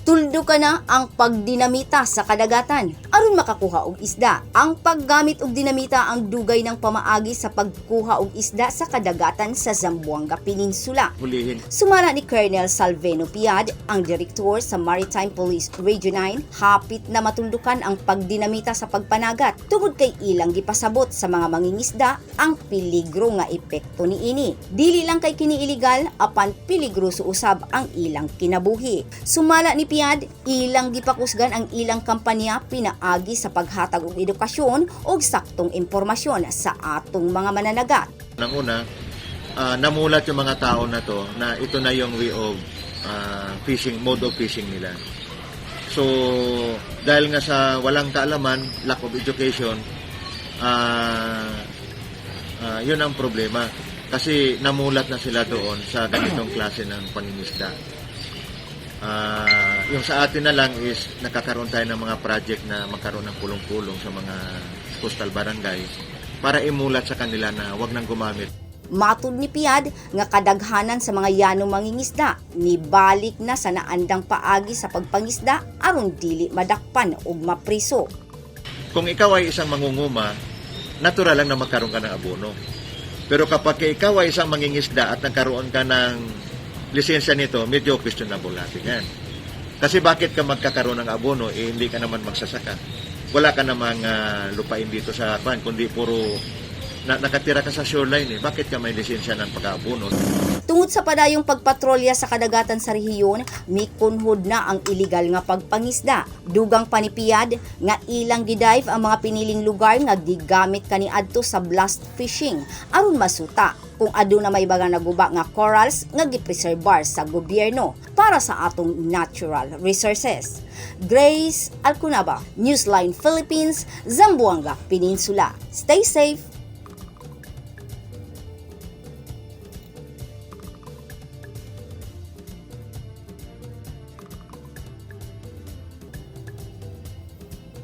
Tuldukan na ang pagdinamita sa kadagatan aron makakuha og isda. Ang paggamit og dinamita ang dugay ng pamaagi sa pagkuha og isda sa kadagatan sa Zamboanga Peninsula. Hulihin. Sumala ni Colonel Salveno Piad, ang direktor sa Maritime Police Region 9, hapit na matuldukan ang pagdinamita sa pagpanagat tungod kay ilang gipasabot sa mga mangingisda ang peligro nga epekto niini. Dili lang kay kini illegal apan peligroso usab ang ilang kinabuhi. Sumala ni Piad, ilang gipakusgan ang ilang kampanya pinaagi sa paghatag og edukasyon ug saktong impormasyon sa atong mga mananagat. Nang una, namulat yung mga tao na to na ito na yung way of fishing, mode of fishing nila. So, dahil nga sa walang kaalaman, lack of education, yun ang problema. Kasi namulat na sila doon sa ganitong klase ng pangingisda. Yung sa atin na lang is nakakaroon tayo ng mga project na magkaroon ng pulong-pulong sa mga coastal barangay para imulat sa kanila na wag nang gumamit. Matud ni Piad nga kadaghanan sa mga yano mangingisda nibalik na sa naandang paagi sa pagpangisda aron dili madakpan og mapriso. Kung ikaw ay isang mangunguma, natural lang na magkaroon ka ng abono. Pero kapag ikaw ay isang mangingisda at nagkaroon ka ng lisensya nito, medyo questionable natin yan. Kasi bakit ka magkakaroon ng abono, eh hindi ka naman magsasaka? Wala ka namang lupain dito sa kwan, kundi puro nakatira ka sa shoreline eh. Bakit ka may lisensya ng pag-aabono? Tungod sa padayong pagpatrolya sa kadagatan sa rehiyon, mikunhod na ang iligal nga pagpangisda. Dugang pa ni Piad nga ilang gidive ang mga piniling lugar nga gigamit kaniadto sa blast fishing aron masuta kung aduna may bagang naguba nga corals nga gipreserbar sa gobyerno para sa atong natural resources. Grace Alcunaba, Newsline Philippines, Zamboanga Peninsula. Stay safe.